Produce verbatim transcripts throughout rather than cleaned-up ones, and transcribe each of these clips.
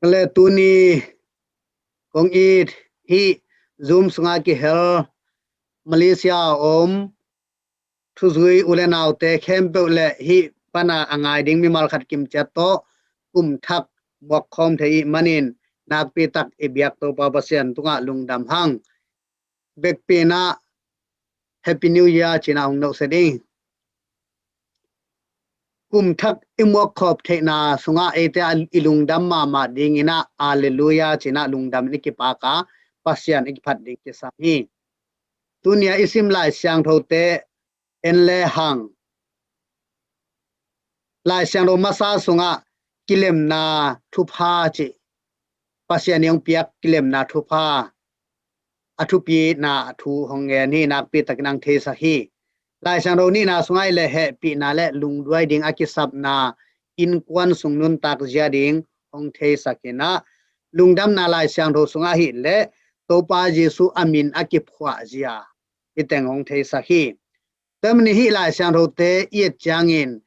Le tuni kong it hih Zoom sunga kihel Malaysia a om thuzui u le naute khempeuh le hih pana a ngai ding mimal khat kimciat tawh kum thak muak khawm thei ih manin nakpi tak i biak Topa Pasian tungah lungdam hang. Bekpinah Happy New Year cinah hong nohse ding. Kum thak i muak khawp theihna sungah eite a i lungdam mahmah dinginah Alleluia cinah lungdam i kipaka Pasian i kiphat ding kisam hi. Tunia i sim Lai Siangthote en le hang. Lai Siangtho masa sungah kilemna thupha cih Pasian i hong piak kilemna thupha a thupina a thu hong ngen hi. Nakpi takin ang theisak hi. Lai Siangtho nihna sungah i le hehpihna le lungduai ding a kisapna innkuan sung nuntak zia ding hong theisakinah lungdamna Lai Siangtho sungah hi le Topa Jesu a min a kiphuah zia i teng hong theisak hi. Tua manin hih Lai Siangthote i et ciangin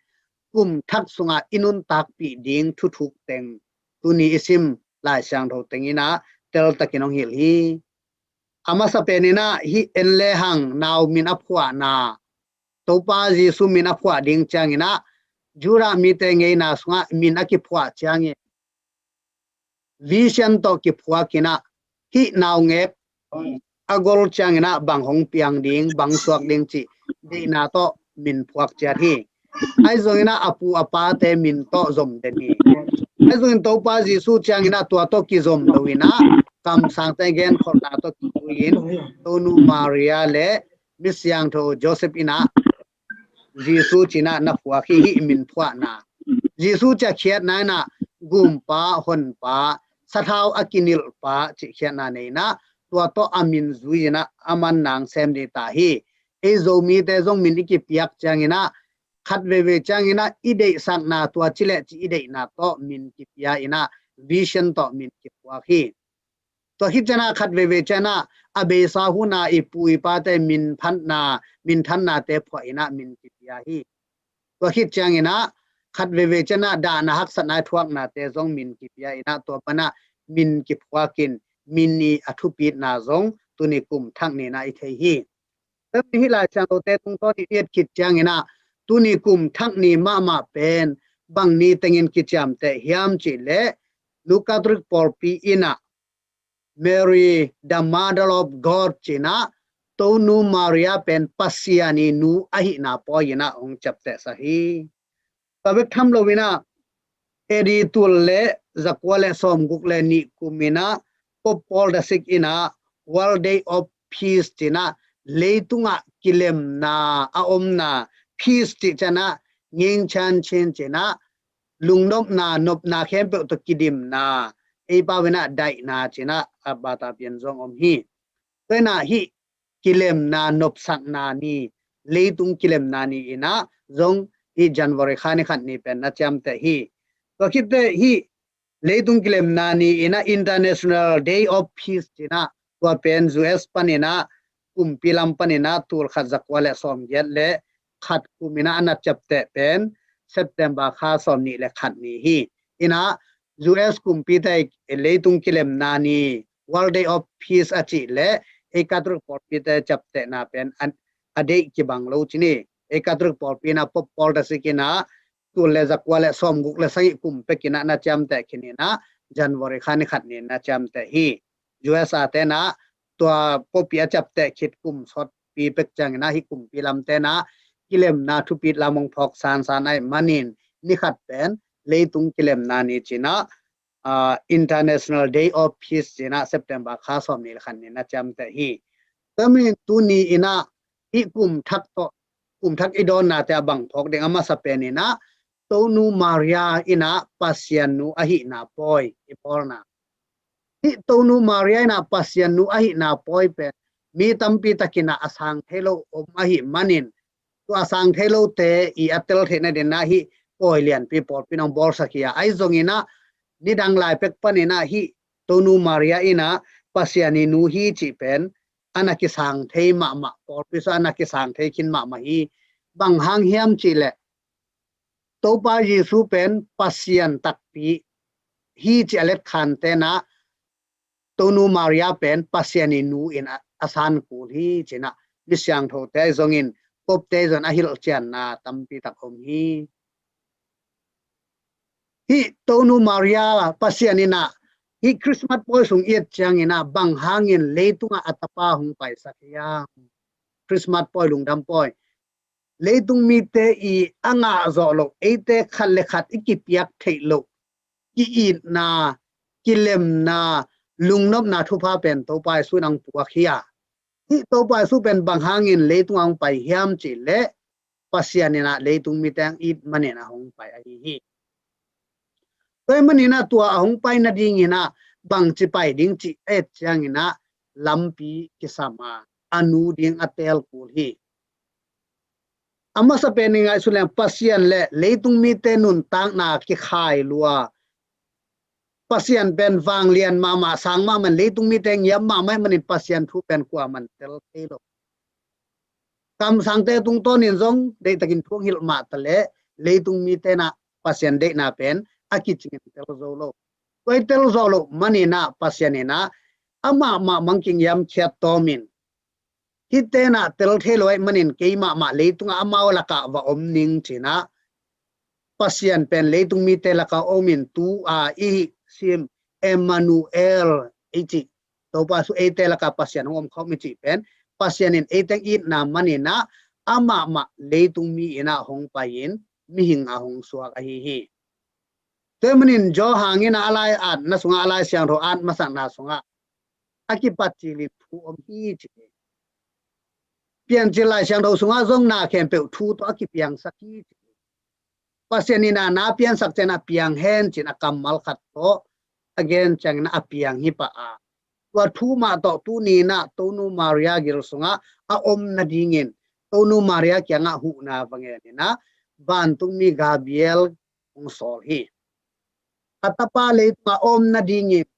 kum thak sungah i nuntakpih ding thuthuk teng tuni i sim Lai Siangtho tenginah teltakin hong hilh hi. A masa peninah hih en le hang nau min a phuahna Topa Jesu min a phuah ding cianginah Judah mite ngeina sungah min a kiphuah ciangin vision tawh kiphuakinah hih naungek a gol cianginah bang hong piang ding bang suak ding cih deihna tawh min phuak ciat hi. Ahi zonginah a pu a pate min tawh zom den hi. Ahi zongin Topa Jesu cianginah tua tawh kizom loinah kamsangte genkholhna tawh kizui-in Tonu Maria le Misiangtho Joseph inah Jesu cinah na phuak hi. Hih min phuahna Jesu ciah khiatna inah gumpa, honpa, sathau a kinilhpa cih khiatna nei inah tua tawh a min zui inah a man nang sem ding ta hi. Ei Zomite zong min i kipiak cianginah khat veivei cianginah i deihsakna tua cileh ci i deihna tawh min kipia inah vision tawh min kiphuak hi. Tua khit cianah khat veivei cianah a beisa huna i pu i pate min phatna min thannate phuah inah min kipia hi. Tua khit cianginah khat veivei cianah dahna haksatna i thuaknate zong min kipia inah tua panah min kiphuakin min i a thupitna zong tuni kum thak ninah i thei hi. Tua hih Lai Siangthote tungtawn i et khit cianginah tuni kum thak ni mahmah pen bang ni tengin kiciamteh hiam cihleh Luka Catholic pawlpi inah Mary the Mother of God cinah Tonu Maria pen Pasian i nu ahihna pawi inah hong ciaptehsak hi. Tua bek tham loinah A D tul le zakua le sawmguk le nih kuminah Pope Paul the Sixth inah World Day of Peace cinah leitungah kilemna a omna peace cih cianah ngingchan chin cinah lungnopna nopna khempeuh tawh kidimna ei pau inah daihna cinah a bata pian zong om hi. Tua inah hih kilemna nopsakna ni leitung kilemna ni inah zong hih January kha ni khat ni pen na ciamteh hi. Tua khitteh hih leitung kilemna ni inah International Day of Peace cinah tua pen U S paninah kumpi lam paninah tul khat zakua le sawmgiat le khat kuminah a na ciapteh pen September kha sawmnih le khat ni hi. Inah U S kumpite leitung kilemna ni World Day of Peace a cih le ei Catholic pawlpite ciaptehna pen a deih kibang lo ci ni. Ei Catholic pawlpi inah Pope Paul the Sixth inah tul le zakua le sawmguk le sagih kum pekinah na ciamteh khin inah January kha ni khat ni na ciamteh hi. U S a tenah tua Pope i a ciapteh khit kum sawtpi pek cianginah hih kumpi lam tenah kilemna thupit lam hong phawk sansan ahih manin ni khat pen leitung kilemna ni cinah International Day of Peace cinah September kha sawmnih le khat ni na ciamteh hi. Tua manin tuni inah hih kum thak tawh kum thak i dawnnate a bang phawk ding a masa peninah Tonu Maria inah Pasian nu ahihna pawi i bawlna. Hih Tonu Maria inah Pasian nu ahihna pawi pen mi tampi takinah a sang thei lo om ahih manin tua a sang thei lote i a tel theihna dinah hih pawi lianpi pawlpi in hong bawlsak hi a, ahi zonginah nidang lai pek paninah hih Tonu Maria inah Pasian i nu hi cih pen a na kisang thei mahmah pawlpi sung a na kisang thei khin mahmah hi. Bang hang hiam cihleh Topa Jesu pen Pasian takpi hi ci a letkhan tenah Tonu Maria pen Pasian i nu in a, a san kul hi cinah mi siangthote zongin Pope te zon a hilhcianna tampi tak om hi. Hih Tonu Maria Pasian inah hih Christmas pawi sung i et cianginah bang hangin leitungah a tapa hong paisak hiam? Christmas pawi, lungdam pawi, leitung mite i a ngah zawh loh, eite khat le khat i kipiak theih loh ki-itna, kilemna, lungnopna thupha pen Topa Jesu in hong puak hi a, hih Topa Jesu pen bang hangin leitungah hong pai hiam cih leh Pasian inah leitung mite hong it maninah hong pai ahi hi. Tua ahih maninah tua a hong pai nadinginah bangci pai ding cih et cianginah lampi kisam a, a nu ding a teel kul hi. A masa pen i ngaihsun leng Pasian le leitung mite nuntakna kikhai lua. Pasian pen vanglian mahmah, sang mahmah, leitung mite ngiam mahmah ahih manin Pasian thu pen kuaman tel thei lo. Kamsangte tungtawnin zong deihtakin thu hong hilh mah taleh leitung mite inah Pasian deihna pen a kicingin tel zo lo. Tua i tel zo loh maninah Pasian inah amah mah mangking yamkhiat tawmin, hih tenah tel thei lo ahih manin keimah mah leitungah amau lakah va om ning cinah Pasian pen leitung mite lakah omin tu a i hih sim Emmanuel i cih Topa Jesu eite lakah Pasian hong om khawm i cih pen Pasian in eite hong itna maninah amah mah leitung mi inah hong pai-in mihing a hong suak ahi hi. Tua ahih manin Johan in a lai atna sungah, a Lai Siangtho at masakna sungah a kipat cilin thu om hi ci hi. Piancil Lai Siangtho sungah zong na khempeuh thu tawh a kipiangsak hi ci hi. Pasian inah na piansak ciangin a piang hen cin a kammal khat tawh a gen ciangin a piang hi pah a, tua thu mah tawh tuni inah Tonu Maria gil sungah a om nadingin Tonu Maria kiangah huhna va ngen inah vantungmi Gabriel hong sawl hi. A tapa leitungah a om nadingin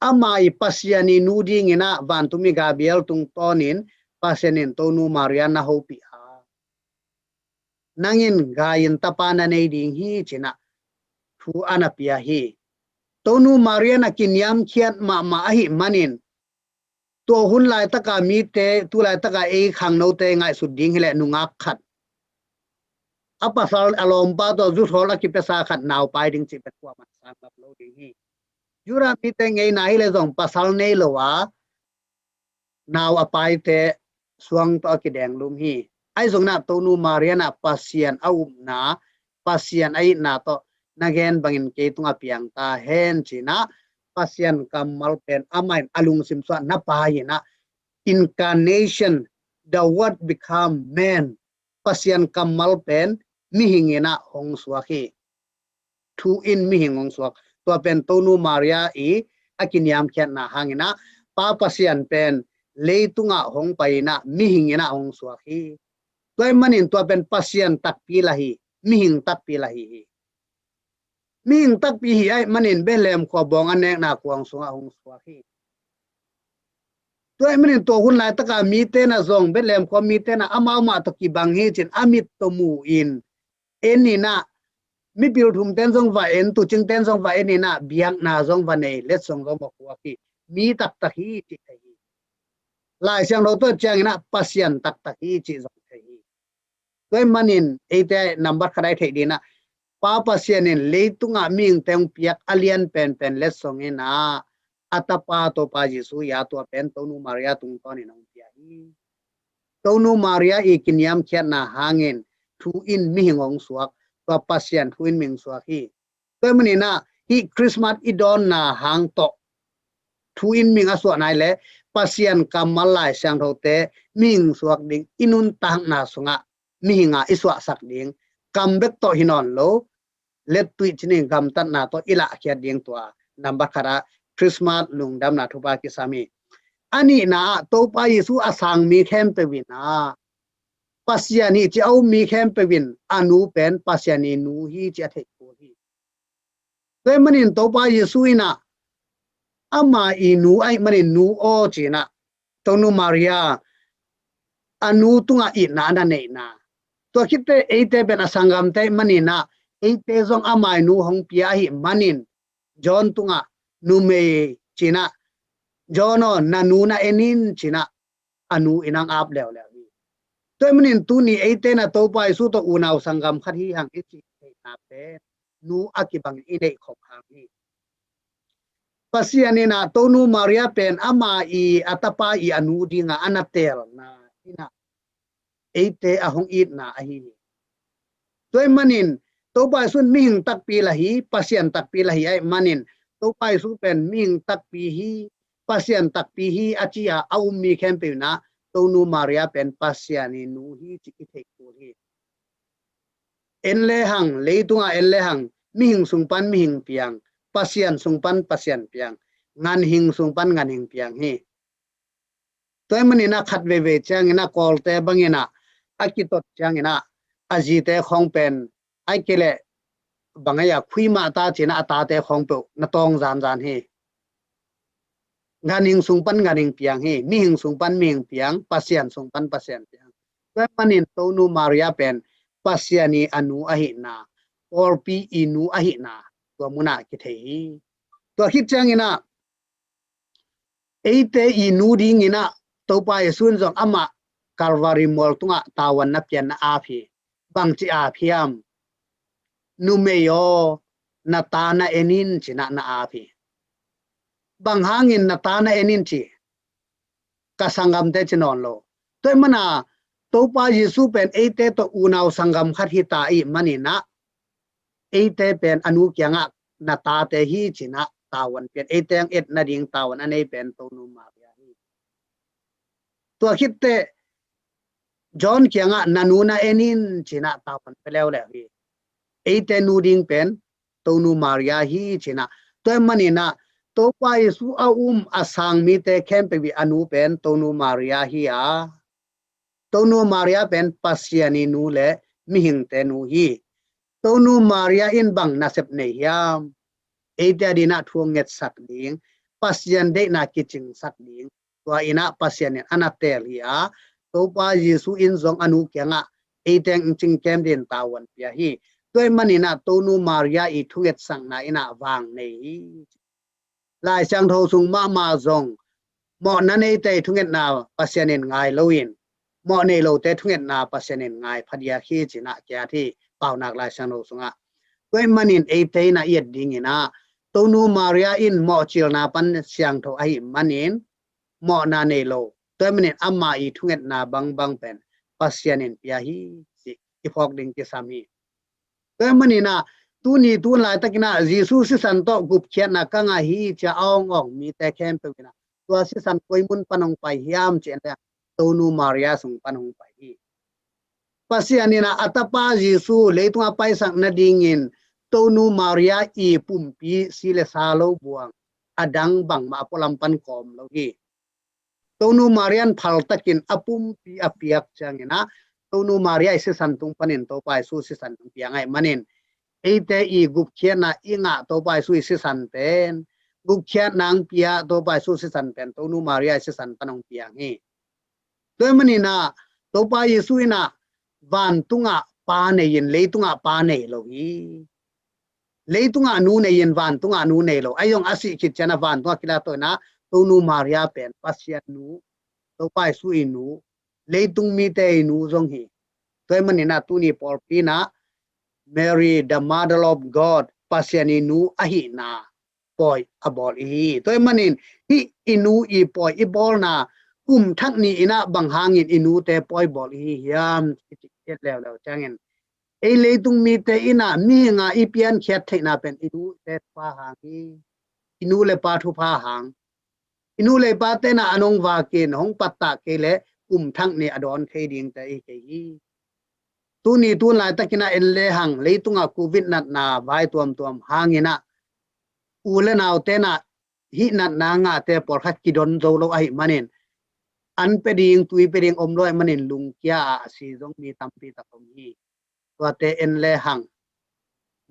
ama i Pasian i nu dinginah vantungmi Gabriel tungtawnin Pasian in Tonu Maria na hopih a, nang in gai-in tapa na nei ding hi cinah thu a na pia hi. Tonu Maria na kiniamkhiat mahmah ahih manin tua hun laitaka mite, tu laitaka ei khangnote ngaihsut ding hileh nungak khat a pasal a lawmpa tawh zuthawl a kipiasa khat nau pai ding cih pen kuaman sang ngap lo ding hi. Judah mite ngeina hileh zong pasal nei lo a nau a paite suang tawh a kidenglum hi. Ahi zongin ah Tonu Maria in ah Pasian a upna, Pasian a itna tawh na gen bangin kei tungah piang ta hen ci-in ah Pasian kammal pen amah in a lungsim sungah na pai-in ah incarnation, the word become man. Pasian kammal pen mihing in ah hong suak hi. Thu in mihing hong suak. Tua pen Tonu Maria i a kiniamkhiatna hangin ah Pa Pasian pen leitungah hong pai-in ah mihing in ah hong suak hi. Tua ahih manin tua pen Pasian takpi lah hi, mihing takpi lah hi hi. Mihing takpi hi ahih manin Bethlehem khua bawng a nekna kuang sungah hong suak hi. Tua ahih manin tua hun laitaka mite in ah zong, Bethlehem khua mite in ah amau mah tawh kibang hi ci-in a mit tawh mu-in en in ah, mipil thumte in zong va en, tuucingte in zong va en in ah biakna zong va nei, letsong zong va puak hi. Mi taktak hi cih thei hi. Lai Siangtho tawh ciangin ah Pasian taktak hi cih zong thei hi. Tua ahih manin eite nambat khat ah i theih dingin ah Pa Pasian in leitungah mihingte hong piak a lian penpen letsong in ah a Tapa Topa Jesu hi a, tua pen Tonu Maria tungtawnin hong pia hi. Tonu Maria i kiniamkhiatna hangin thu in mihing hong suak, tua Pasian thu in mihing suak hi. Tua ahih manin ah hih Christmas i dawnna hang tawh thu in mihing a suahna hi leh Pasian kammal Lai Siangthote mihing suak ding i nuntakna sungah mihing a i suahsak ding, kam bek tawh hi nawn lo, lettuih ci-in gamtatna tawh i lahkhiat ding, tua nambat khat ah Christmas lungdamna thupha kisam hi. A nihna ah Topa Jesu a sang mi khempeuh in ah Pasian hi ci a um mi khempeuh in a nu pen Pasian i nu hi ci a theih kul hi. Tua ahih manin Topa Jesu in ah ama i nu ahih manin nu aw ci-in ah Tonu Maria a nu tungah itna a na neihna. Tua khit teh eite pen a sanggamte ahih manin ah eite zong ama i nu hong pia ahih manin John tungah, numei cinah, John aw, na nu na en in cinah, a nu in ang ap leuleu hi. Tua ahih manin tuni eite na Topa Jesu tawh unau sanggam khat hi hang i cih theihna pen nu a kibangin i neih khop hang hi. Pasian in ah Tonu Maria pen ama i a tapa i a nu dinga a na teelna in ah eite a hong itna ahi hi. Tua ahih manin Topa Jesu in mihing takpi la hi, Pasian takpi la hi ahih manin Topa Jesu pen mihing takpi hi, Pasian takpi hi a ci a a um mi khempeuh in ah Tonu Maria pen Pasian i nu hi ci i theih kul hi. En le hang, leitungah en le hang, mihing sung pan mihing piang, Pasian sung pan Pasian piang, ganhing sung pan ganhing piang hi. Tua ahih manin ah khat veivei ciangin ah Kawlte bangin ah a kitot ciangin ah a zite khawng pen, ahih kei leh bang a, khuimah ta cinah a tate khawng peuh na tawng zanzan hi. Ganhing sung pan ganhing piang hi, mihing sung pan mihing piang, Pasian sung pan Pasian piang. Tua ahih manin Tonu Maria pen Pasian i a nu ahihna, pawlpi i nu ahihna tua munah kithei hi. Tua khit ciangin ah eite i nu dingin ah Topa Jesu in zong amah Kalvari mual tungah tavuan na pian na ap hi. Bangci ap hiam? Numei aw, na ta na en in cinah na ap hi. Bang hangin na ta na en in ci? Ka sanggamte ci nawn lo. Tua ahih mana Topa Jesu pen eite tawh unau sanggam khat hi ta ahih manin ah eite pen a nu kiangah na tate hi cinah tavuan pian, eite ang et nading tavuan a nei pen Tonu Maria hi. Tua khit teh John kiangah na nu na en in cinah tavuan pia leuleu hi. Eite nu ding pen Tonu Maria hi cinah. Tua ahih manin ah Topa Jesu a um a sang mite khempeuh i a nu pen Tonu Maria hi a, Tonu Maria pen Pasian i nu le mihingte nu hi. Tonu Maria in bang nasep nei hiam? Eite a dinah thu ngetsak ding, Pasian deihna kicingsak ding, tua in ah Pasian in a na teel hi a, Topa Jesu in zong a nu kiangah eite ang cingkem din tavuan pia hi. Tua ahih manin ah Tonu Maria i thungetsakna in ah vang nei hi. Lai Siangtho sung mahmah zong mawhna neite i thungetna Pasian in ngai loin, mawh nei lote thungetna Pasian in ngai phadiak hi cinah kiat hi, Paunak Lai Siangtho sungah. Tua ahih manin eite in ah i et dingin ah Tonu Maria in mawhcilna pan siangtho ahih manin mawhna nei lo. Tua ahih manin ama i thungetna bangbang pen Pasian in pia hi ci i phawk ding kisam hi. Tua ahih manin ah tuni tun laitakin ah Jesu sisan tawh gupkhiatna ka ngah hi ci a awng awng mite khempeuh in ah tua sisan koi mun pan hong pai hiam ci en le Tonu Maria sung pan hong pai hi. Pasian in ah a tapa Jesu leitungah paisak nadingin Tonu Maria i pumpi si le sa lo buang a dang bangmah a pualam pan kawm lo hi. Tonu Maria in phaltakin a pumpi a piak ciangin ah Tonu Maria i sisan tung panin Topa Jesu sisan tung piang ahih manin eite i gupkhiatna i ngah Topa Jesu i sisan pen, gupkhiatna ang pia Topa Jesu sisan pen Tonu Maria i sisan pan hong piang hi. Tua ahih manin ah Topa Jesu in ah vantungah pa nei in leitungah pa nei lo hi. Leitungah nu nei in vantungah nu nei lo. Ahi zong a sih khit ciangin ah vantungah kilak to in ah Tonu Maria pen Pasian nu, Topa Jesu i nu, leitung mite i nu zong hi. Tua ahih manin ah tuni pawlpi in ah Mary, the Mother of God, Pasian i nu ahihna pawi a bawl i hi. Tua ahih manin hih i nu i pawi i bawlna kum thak ni in ah bang hangin i nute pawi bawl i hi hiam? I cih khiat leuleu ciangin ei leitung mite in ah mihing a i piankhiat theihna pen i nute thupha hang hi. I nu le pa thupha hang. I nu le pate in ah an hong vakin hong pattah kei leh kum thak ni a dawn thei dingte i hi kei hi. Tuni tun laitakin ah en le hang leitungah Covid natna vai tuamtuam hangin ah u le naute in ah hih natna ngahte pawlkhat kidon zo lo ahih manin an pia ding, tui pia ding om lo ahih manin lungkia ah a si zong mi tampi tak om hi. Tuate en le hang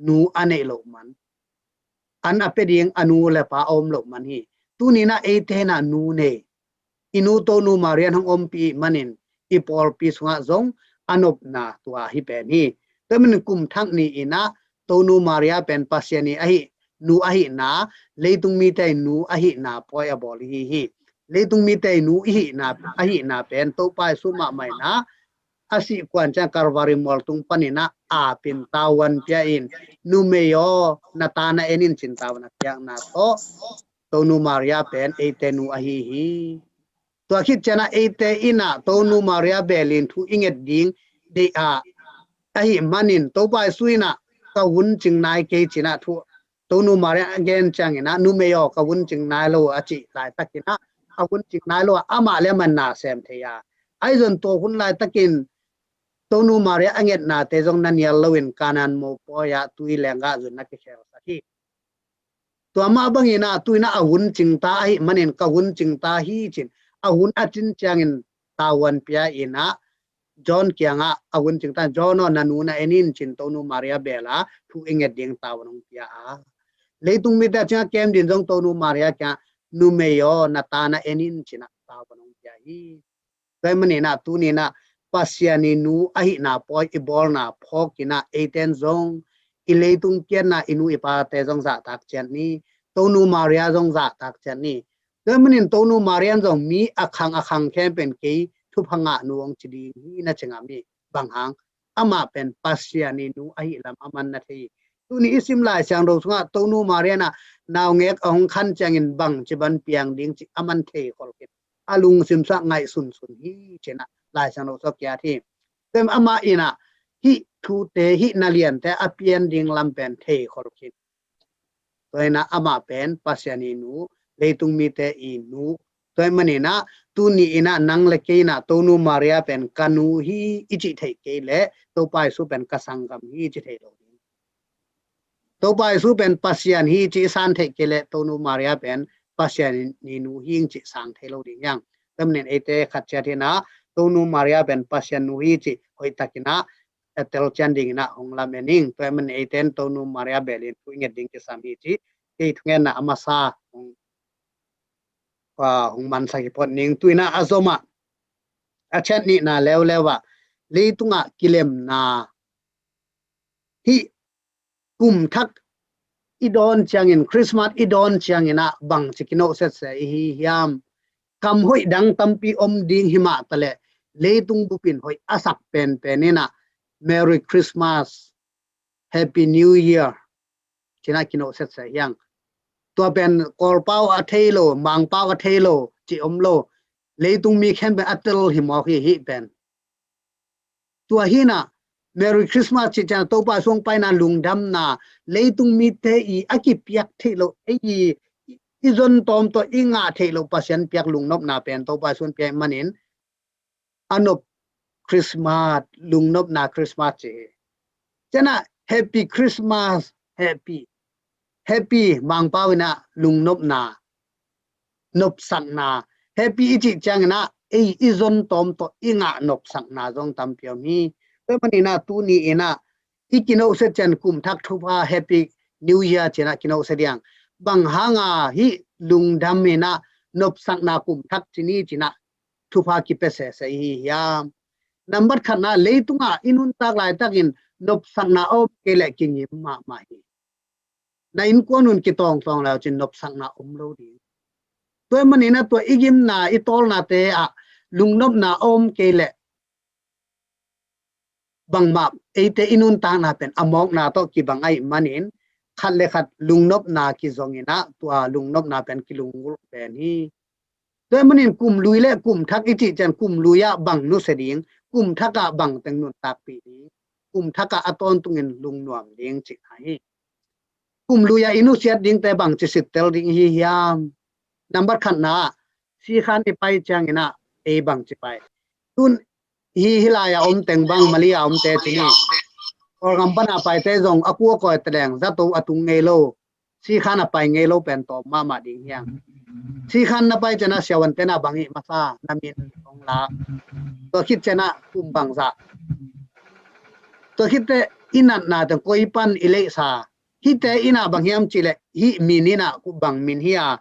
nu a neih loh man, an a pia ding a nu le pa a om loh man hi. Tuni in ah eite in ah nu nei. I nu Tonu Maria in hong ompih manin i pawlpi sungah zong a nopna tua hi pen hi. Tua ahih manin kum thak ni in ah Tonu Maria pen Pasian i ahi nu ahihna, leitung mite i nu ahihna pawi a bawl i hi hi. Leitung mite i nu i hihna, ahihna pen Topa Jesu mahmah in ah a sih kuan ciang Kalvari mualtung panin ah apin tavuan pia in, numei aw, na ta na en in, ci-in tavuan a piakna tawh Tonu Maria pen eite nu ahi hi. Tua khit ciangin ah eite in ah Tonu Maria bel in thu i nget ding deih a, ahih manin Topa Jesu in ah ka vun cing nai kei, ci-in ah thu Tonu Maria a gen ciangin ah, numei aw, ka vun cing nai lo, a cih laitakin ah, a vun cing nai lo a, amah le amah in na sem thei a. Ahi zongin tua hun laitakin Tonu Maria a ngetnate zong na nial loin Kanaan mopawi ah tui lenggah zun na kikhelsak hi. Tua mah bangin ah tu-in ah a vun cing ta ahih manin ka vun cing ta hi, ci-in a vun a cin ciangin tavuan pia in ah John kiangah a vun cing ta, John aw, na nu na en in, ci-in Tonu Maria bel a thu i nget ding tavuan hong pia a. Leitung mite a cingah kem dingin zong Tonu Maria kiangah, numei aw, na ta na en in, ci-in ah tavuan hong pia hi. Tua ahih manin ah tuni-in ah Pasian i nu ahihna pawi i bawlna phawkin ah eite in zong i leitung pianna i nu i pate zong zahtak ciat ni. Tonu Maria zong zahtak ciat ni. Tua ahih manin Tonu Maria in zong mi a khang a khang khempeuh in kei thupha ngahnu hong ci ding hi, na ci ngam hi. Bang hang? Amah pen Pasian i nu ahih lam a man na thei hi. Tuni i sim Lai Siangtho sungah Tonu Maria in ah naungek a hong khan ciangin bangci ban piang ding cih a man thei khol khin, a lungsim sungah ngaihsun sun hi, ci-in ah Lai Siangtho sungah kiat hi. Tua ahih manin amah in ah hih thute, hih na liante a pian ding lam pen thei khol khin. Tua ahih manin ah amah pen Pasian i nu, leitung mite i nu. Tua ahih manin ah tuni-in ah nang le kei in ah Tonu Maria pen ka nu hi i cih theih kei leh Topa Jesu pen ka sanggam hi i ci thei lo ding. Topa Jesu pen Pasian hi cih i san theih kei leh Tonu Maria pen Pasian i nu hi ing cih sang thei lo ding hi hang. Tua ahih manin eite khat ciat in ah Tonu Maria pen Pasian nu hi cih hoihtakin ah a telcian dingin ah hong lamen ing. Tua ahih manin eite in Tonu Maria bel in thu i nget ding kisam hi cih kei thungetna a masa hong, ah, hong mansak hi phot ning. Tu-in ah a zom ah, a ciat nihna leuleu ah, leitungah kilemna, hih kum thak i dawn ciangin, Christmas i dawn ciangin ah bangci kinawhsiat se i hi hiam? Kam hoih dang tampi om ding hi mah taleh leitung bup in hoih a sak penpen in ah Merry Christmas, Happy New Year, ci-in ah kinawhsiat se hi hang. Tua pen Kawlpau a thei lo, Mangpau a thei lo cih om lo. Leitung mi khempeuh a tel hi mawk hi, hih pen. Tua hi-in ah Merry Christmas cih ciang Topa Jesu hong paina lungdamna, leitung mite i a kipiak theih loh, ei i, i zon tawm tawh i ngah theih loh Pasian piak lungnopna pen Topa Jesu hong piak manin a nop Christmas, lungnopna Christmas ci hi. Ciangin ah Happy Christmas, Happy, Happy Mangpau in ah lungnopna, nopsakna, Happy i cih ciangin ah ei i zon tawm tawh i ngah nopsakna zong tampi om hi. Tua ahih manin ah tuni-in ah i kinawhsiat ciang kum thak thupha, Happy New Year ci-in ah kinawhsiat ding. Bang hanga hih lungdam in ah nopsakna kum thak ci ni ci-in ah thupha kipia sese i hi hiam? Nambat khatna, leitungah i nuntak laitakin nopsakna a om kei leh kingim mahmah hi. Na innkuan un kitawngtawng le uh cin nopsakna om lo ding. Tua ahih manin ah tua i gimna, i tawlnate ah lungnopna a om kei leh bangmah eite i nuntakna pen a mawkna tawh kibang ahih manin khat le khat lungnopna kizongin ah tua lungnopna pen kilunggulh pen hi. Tua ahih manin kum lui le kum thak i cih ciang kum lui ah bang nusia ding, kum thak ah bang teng nuntakpih ding, kum thak ah a tawntungin lungnuam ding cihna hi. Kum lui ah i nusiat dingte bangci sittel ding i hi hiam? Nambat khatna, sikhan i pai ciangin ah ei bangci pai? Tun hi, hih lai-a om teng bang, Mali-a omte ci ni. Kawlgam pana paite zong a kua kawi taleng zato a tung ngei lo. Sikhan a pai ngei lo pen tawm mahmah ding hi hang. Sikhan na pai ciangin ah siavuante na bang hih masa, na min hong lak. Tua khit ciangin ah kum bangzah. Tua khit teh i natna teng koi pan i leihsa. Hihte in ah bang hiam cih leh hih min in ah bang min hi a,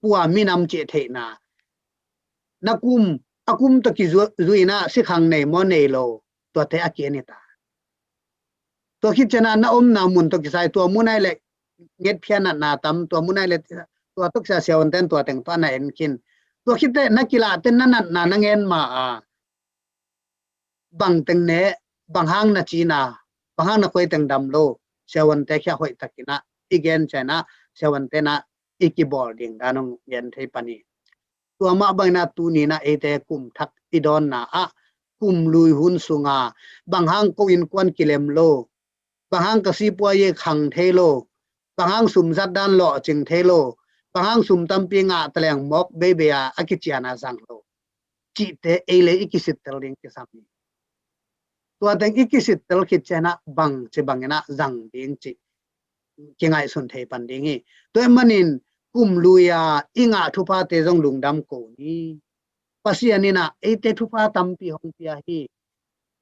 kua minam cih theihna. Na kum, a kum tawh kizui in ah sikhang nei maw nei lo, tuate a ki-en hi ta. Tua khit ciangin ah na omna mun tawh kisai, tua mun ahih leh ngetphiat natna tam, tua mun ai le tua tok sia siavuanten tua teng tua na en khin. Tua khit teh na kilah teh na natna na ngen ma a, bang teng ne, bang hang na cina, bang hang na koi teng dam lo, siavuante khia hoih takin ah i gen ciang ah siavuante na i kibawl ding dan hong gen thei pan hi. Tua mah bangin ah tuni in ah eite kum thak i dawnna ah kum lui hun sunga bang hang ko innkuan kilem lo, bang hang ka sipuai khang thei lo, bang hang sum zat dan lawhcing thei lo, bang hang sum tampi ngah taleng mawk beibei a a kician a zang lo, cihte ei le i kisittel ding kisam hi. Tua teng i kisittel khit ciang ah bang ci bangin ah zang ding cih kingaihsun thei pan ding hi. Tua ahih manin kum lui a i ngah thuphate zong lungdam ko ni. Pasian in ah eite thupha tampi hong pia hi.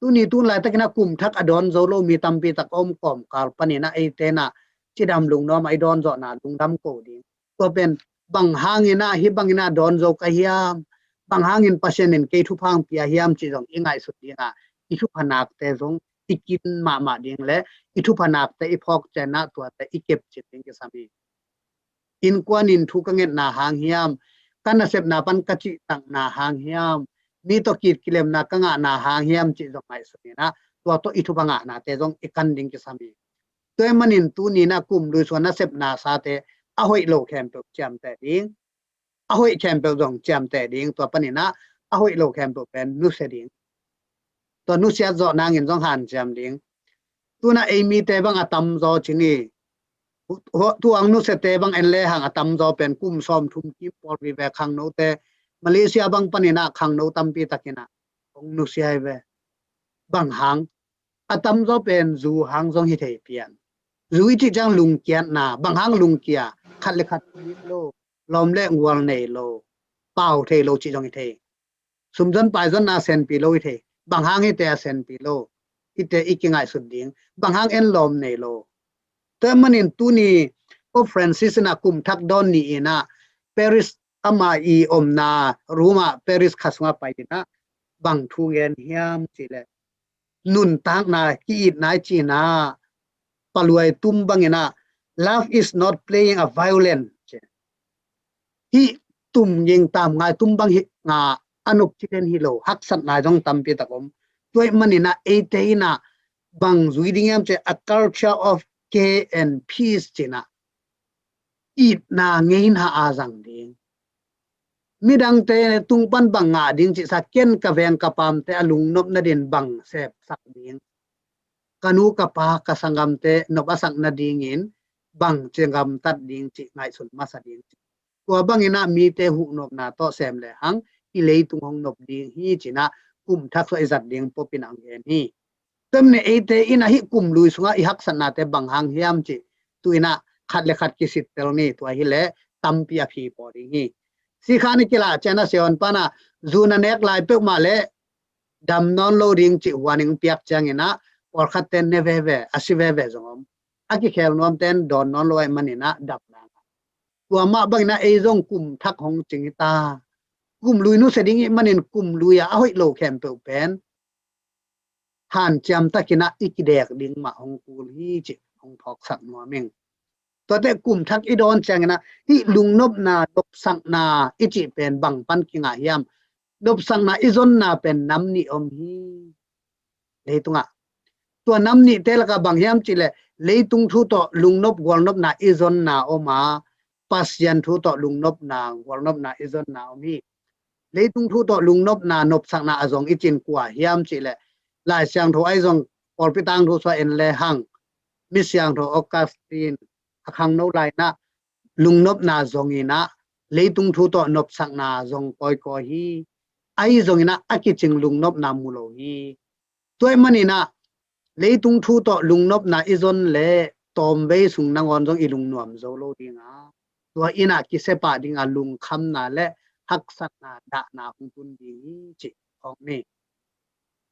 Tuni tun laitakin ah kum thak a dawn zo lo mi tampi tak a om kawmkal panin ah eite in ah cidam lungnuam a i dawn zawhna lungdam ko ding. Tua pen bang hangin ah hih bangin ah dawn zo ka hiam, bang hangin Pasian in kei thupha hong pia hiam cih zong i ngaihsut ding a, i thupha nakte zong i kin mahmah ding le i thupha nakte i phawk ciang ah tuate i kepcip ding kisam hi. Innkuan in thu ka ngetna hang hiam, ka nasepna pan ka cihtakna hang hiam, mi tawh kit kilemna ka ngahna hang hiam cih zong ngaihsun in ah tua tawh i thupha ngahnate zong i kan ding kisam hi. Tua ahih manin tuni in ah kum lui sung a nasepna sate a hoih lo khempeuh ciamteh ding, a hoih khempeuh zong ciamteh ding, tua panin ah a hoih lo khempeuh pen nusia ding. Tua nusiat zawh nangin zong hanciam ding. Tu in ah ei mite bang a tamzaw cing hi. Tu hong nusiate bang en le hang a tamzaw pen kum sawmthum kim pawl vive khangnote, Malaysia bang panin ah khangno tampi takin ah hong nusia hi ve. Bang hang, a tamzaw pen zu hang zong hi thei pian. Zu i cih ciang lungkiatna, bang hang lungkia, khat le khat lo, lawm le gual nei lo, pau thei lo cih zong hi thei. Sumzon paizonna senpi lo hi thei. Bang hang hite a senpi lo, hite i kingaihsut ding. Bang hang en lawm nei lo. Tua ahih manin tuni Pope Francis in ah kum thak dawn ni in ah Paris, ama i omna Roma Paris kha sungah pai in ah bang thu gen hiam cih leh, nuntakna, ki-itna i cihna paluai tum bangin ah, "Love is not playing a violin," ci. Hih tum ging tam ngai tum bang hi nga, a nop ci den hi lo, haksatna zong tampi tak om. Tua ahih manin ah eite in ah bang zui ding hiam cih leh, a culture of care and peace ci in ah, itna ngeina a zang ding. Midangte tung pan bang ngah ding cih sa, ken ka veng ka pamte a lungnop nadin bang sepsak ding, ka nu ka pa ka sanggamte nop a sak nadingin bang ci gamtat ding cih ngaihsun masa ding cih. Tua bangin ah mite huhnopna tawh sem le hang i leitung hong nop ding hi ci in ah kum thak sung i zat ding Pope in ah hong gen hi. Tua ahih manin eite in ah hih kum lui sungah i haksatnate bang hang hiam cih tu in ah khat le khat kisittel ni. Tua hi leh tampi a phi paw ding hi. Sikha ni kilah ciang ah siavuan pan ah zu na nek lai peuhmah leh dam nawn lo ding cih warning piak ciangin ah pawlkhatte ne veve, a si veve zong om. A kikhel nuamte in dawn nawn lo ahih manin ah dam nang. Tua mah bangin ah ei zong kum thak hong cing hi ta. Kum lui nusia ding ahih manin kum lui a a hoih lo khempeuh pen hanciam takin ah i kidek ding mah hong kul hi cih hong phawksak nuam ing. Tuate kum thak i dawn ciangin ah hih lungnopna, nopsakna i cih pen bang pan kingah hiam? Nopsakna i zonna pen nam nih om hi leitungah. Tua nam nihte lakah bang hiam cih leh, leitung thu tawh lungnop gualnopna i zonna om a, Pasian thu tawh lungnopna gualnopna i zonna om hi. Leitung thu tawh lungnopna, nopsakna a zong i cih kua hiam cih leh, Lai Siangtho a i zong pawlpi tangthu sung en le hang, mi siangtho Augustine a khangno lai in ah lungnopna zong in ah, leitung thu tawh nopsakna zong kawikawi hi. A i zong in ah a kicing lungnopna mu lo hi. Tua ahih manin ah leitung thu tawh lungnopna i zon leh tawmvei sung nangawn zong i lungnuam zo lo ding a, tua in ah kisia pah ding a lungkhamna le haksatna, dahna hong tun ding hi cih phawk ni.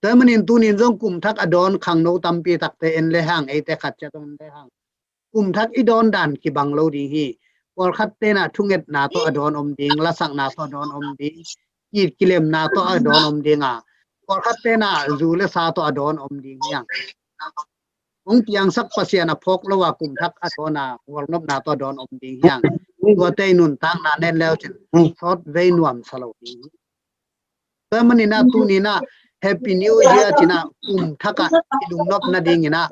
Tua ahih manin tuni in zong kum thak a dawn khangno tampi takte en le hang, eite khat ciat zong en le hang, kum thak i dawn dan kibang lo ding hi. Pawlkhatte in ah thungetna tawh a dawn om ding, lasakna tawh a dawn om ding, it kilemna tawh a dawn om ding a, pawlkhatte in ah zu le sa tawh a dawn om ding hi hang. hong piangsak Pasian a phawk lo a kum thak a dawn a gualnopna tawh a dawn om ding hi hang. Tuate i nuntakna en le uh cin sawtvei nuamsa lo ding hi. Tua ahih manin ah tuni in ah Happy New Year ci-in ah kum thak ah i lungnop nadingin ah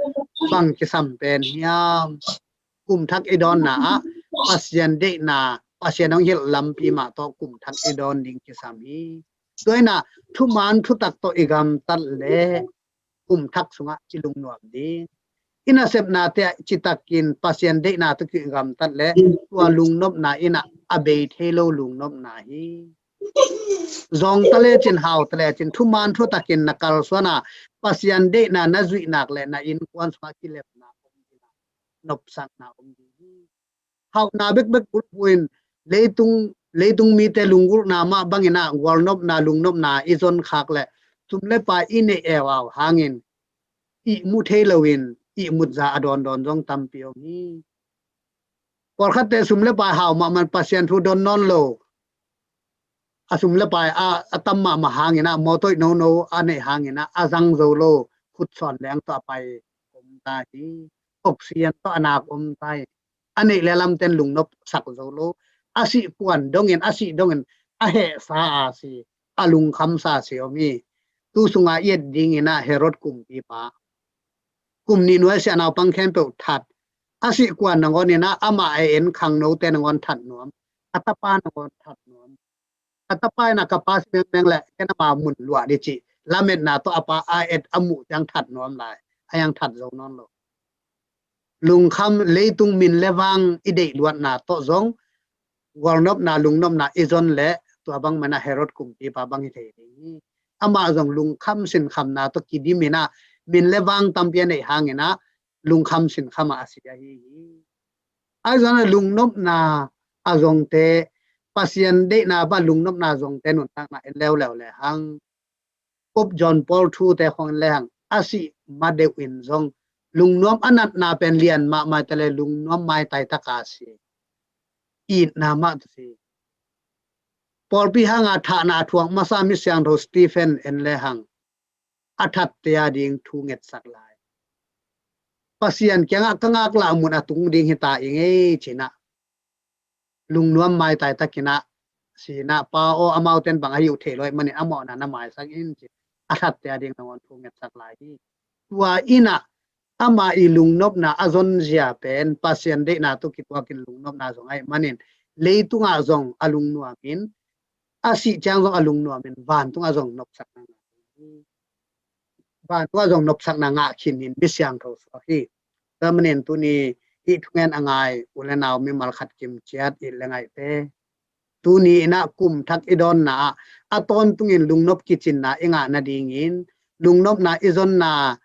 bang kisam pen hiam? Kum thak i dawnna ah Pasian deihna, Pasian hong hilh lampi mah tawh kum thak i dawn ding kisam hi. Tua in ah thuman thutak tawh i gamtat leh kum thak sungah i lungnuam ding. I nasepnate ah citakin Pasian deihna tawh kigamtat leh tua lungnopna in ah a bei thei lo lungnopna hi. Zawngta lecin hauta lecin thuman thutakin na kalsuan a Pasian deihna na zuih nak leh na innkuan sungah kilemna om ding, nopsakna om ding hi. Hauhna bekbek bulphuh in leitung, leitung mite lunggulhna mah bangin ah gualnopna, lungnopna i zon khak leh sum le pai i neih eau au hangin ihmu thei loin ihmut za a dawndawn zong tampi om hi. Pawlkhatte sum le pai hau mahmah, Pasian thu don nawn lo, a sum le pai a, a tam mahmah hangin ah mawtaw nono a neih hangin ah a zang zo lo, khutsawn leng tawh a pai om ta hi. Oxygen tawh a nak om ta hi. A neih le lamten lungnop sak zo lo. A sih kuan dongin, a sih dongin a hehsa a si, a lungkhamsa si om hi. Tu sunga i et dingin ah Herod kumpipa kum nih nuai sia naupang khempeuh that. A sih kuan nangawn in ah amah a en khangnote nangawn that nuam. A tapa nangawn that nuam. A tapa in ah ka pa si mengmeng leh ken ama mun luah ding cih lametna tawh a pa a et a muh ciang that nuam lai. A hiang that zo nawn lo. Lungkham, leitung min le vang i deih luatna tawh zong gualnopna, lungnopna i zon leh tua bang mah in ah Herod kumpipa bang hi thei ding hi. Amah zong lungkham sinkhamna tawh kidim in ah min le vang tampi a neih hangin ah lungkham sinkham ah a si ahi hi. Ahi zongin ah lungnopna a zongte, Pasian deihna bang lungnopna zongte nuntakna en leuleu lehang, Pope John Paul thute khong en lehang, a sih ma deuh in zong lungnuam a natna pen lian mahmah ta leh lungnuam maitai taka si, itna mah ta si. Pawlpi hanga thahna a thuak masa mi siangtho Stephen en lehang, a thatte a ding thu ngetsak lai. Pasian kiangah ka ngaklah mun a tung ding hi ta ing ei ci-in ah lungnuam maitai takin ah si-in ah, Pa aw, amaute in bang ahi uh thei lo ahih manin a mawhna na maisak in ci, a thatte a ding nangawn thu ngetsak lai hi. Tua in ah ama i lungnopna a zonzia pen Pasian deihna tawh kituakin lungnopna zong ahih manin leitungah zong a lungnuamin, a sih ciang zong a lungnuamin vantungah zong nopsakna ngah hi. Vantungah zong nopsakna ngah khin in mi siangtho suak hi. Tua manin tuni hih thungen a ngai u le nau mimal khat kim ciat it le ngaihte, tuni in ah kum thak i dawnna ah a tawntungin lungnop kicinna i ngah nadingin lungnopna i zonna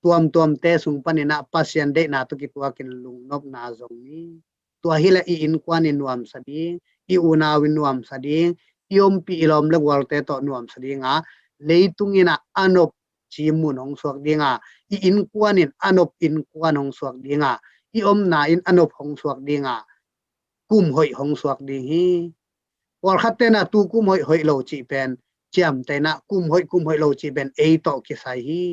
tuamtuamte sung panin ah Pasian deihna tawh kituakin lungnopna zong ni. Tua hileh i innkuan in nuamsa ding, i unau in nuamsa ding, i ompih i lawm le gualte tawh nuamsa ding a, leitung in ah a nop ci mun hong suak ding a, i innkuan in a nop innkuan hong suak ding a, i omna in a nop hong suak ding a, kum hoih hong suak ding hi. Pawlkhatte in ah tu kum hoih hoih lo cih pen ciamteh in ah kum hoih kum hoih lo cih pen ei tawh kisai hi.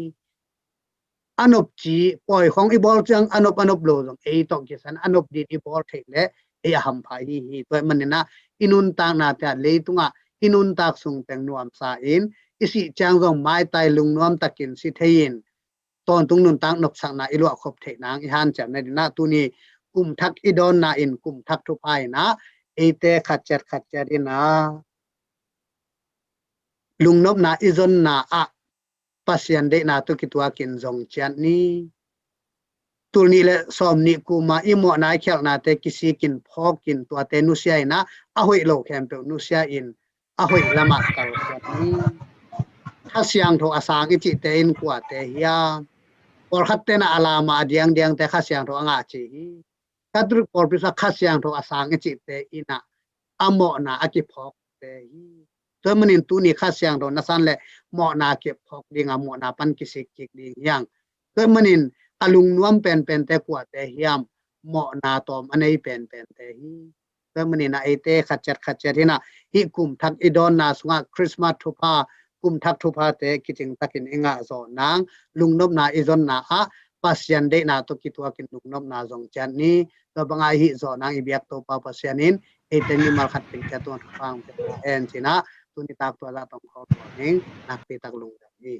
A nop ci, pawi khong i bawl ciang a nop a nop lo zong ei tawh kisai in a nop ding i bawl theih leh ei a hampha hi hi. Tua ahih manin ah i nuntaknate ah leitungah i nuntak sung teng nuamsa in, i sih ciang zong maitai lungnuam takin si thei in, tawntung nuntak nopsakna i luahkhop theih nang i hanciam nadingin ah tuni kum thak i dawnna in kum thak thupha in ah eite khat ciat khat ciat in ah lungnopna i zonna ah Pasian deihna tawh kituakin zong ciat ni. Tul nih le sawm nih kuma i mawhna i khialhnate kisikin phawkin tuate nusia in ah a hoih lo khempeuh nusia in a hoih lamah kalsuan ni. Kha Siangtho a sang i cihte in kuate hiam? Pawlkhatte in ah a lamah a diangdiangte Kha Siangtho a ngah ci hi. Catholic pawlpi sungah Kha Siangtho a sang i cihte in ah a mawhna a kiphawkte hi. Tua ahih manin tuni Kha Siangtho na san leh mawhna kiphawk ding a, mawhna pan kisik kik ding hi hang. Tua ahih manin a lungnuam penpente kuate hiam? Mawhna tawm a nei penpente hi. Tua ahih manin ah eite khat ciat khat ciat in ah hih kum thak i dawnna sungah Christmas thupha, kum thak thuphate kicing takin i ngah zawh nang, lungnopna i zonna ah Pasian deihna tawh kituakin lungnopna zong ciat ni. Tua banga i hih zawh nang i biak Topa Pasian in eite mimal khat teng ciat tuan pang en cinah tuni tak tua zah tong khawm ning nakpi tak lungdam hi.